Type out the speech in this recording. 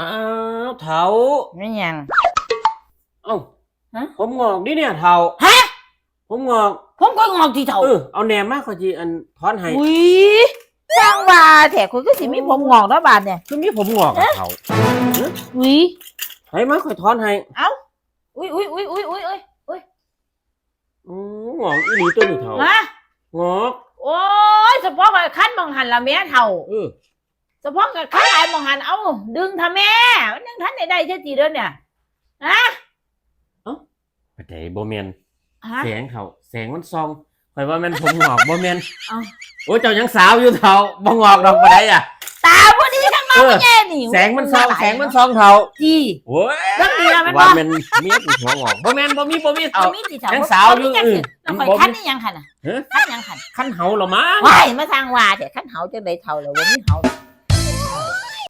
ອ້າວ ເຖົ້າ ແມ່ນຫຍັງ? ເອົ້າ ຮະ? ຜົມງອກເດ້ເນຍເຖົ້າ. ຮະ? ຜົມງອກ. ຜົມຂ້ອຍງອກຕິເຖົ້າ? ເອີ ເອົາແໜມມາ ຂ້ອຍຊິອັນຖອນໃຫ້. ອຸ້ຍ ຊ່າງວ່າແທ້ ຂ້ອຍຄືຊິມີຜົມງອກເນາະບາດນີ້. ຄືມີຜົມງອກ ຮະ? ເຖົ້າ. ອຸ້ຍ ໃຜມາ ຂ້ອຍຖອນໃຫ້. ເອົ້າ ອຸ້ຍ ອຸ້ຍ ອຸ້ຍ ອຸ້ຍ ອຸ້ຍ ອື ງອກອີ່ຫຼີຕົວນີ້ເຖົ້າ. ຮະ? ງອກ. ໂອ້ຍ ສະເພາະວ່າຄັນໝ່ອງຫັ້ນລະແມ່ເຖົ້າ. ເອີ ສະເພາະຄັນຫຼາຍໝ່ອງຫັ້ນ. ເອົ້າ ດຶງທະແມ່ ມັນຍັງທັນໄດ້ໄດ້ເທື່ອຕິເດີນີ້. ຮະ? ເອົ້າ ປານໃດ ບໍ່ແມ່ນ. ຮະ? ແສງເຖົ້າ ແສງມັນສ່ອງ. ຂ້ອຍວ່າແມ່ນຜົມງອກ ບໍ່ແມ່ນ. ເອົ້າ ໂອ້ຍ ເຈົ້າຍັງສາວຢູ່ເຖົ້າ ບໍ່ງອກດອກປານໃດອະ. ຕາບໍ່ດີທັງເມົາ ເອີ ແຍ່ນີ້ ແສງມັນສ່ອງ ແສງມັນສ່ອງເຖົ້າ. ຕິ ໂອ້ຍ ເບິ່ງດີລະແມ່ນບໍ່? ວ່າແມ່ນເມຍກູຫົວງອກ. ບໍ່ແມ່ນ ບໍ່ມີ ບໍ່ມີເຖົ້າ ບໍ່ມີຕິເຖົ້າ. ຍັງສາວຢູ່. ບໍ່ມີຫຍັງ ອື ແລ້ວຂ້ອຍຄັນອີ່ຫຍັງຫັ້ນນະ? ຮະ? ຄັນຫຍັງຫັ້ນ? ຄັນເຫົາລະມັງ. ວ້າຍ ມາສ້າງວ່າແທ້ ຄັນເຫົາຈັ່ງໃດເຖົ້າລະ ບໍ່ມີເຫົາດອກ.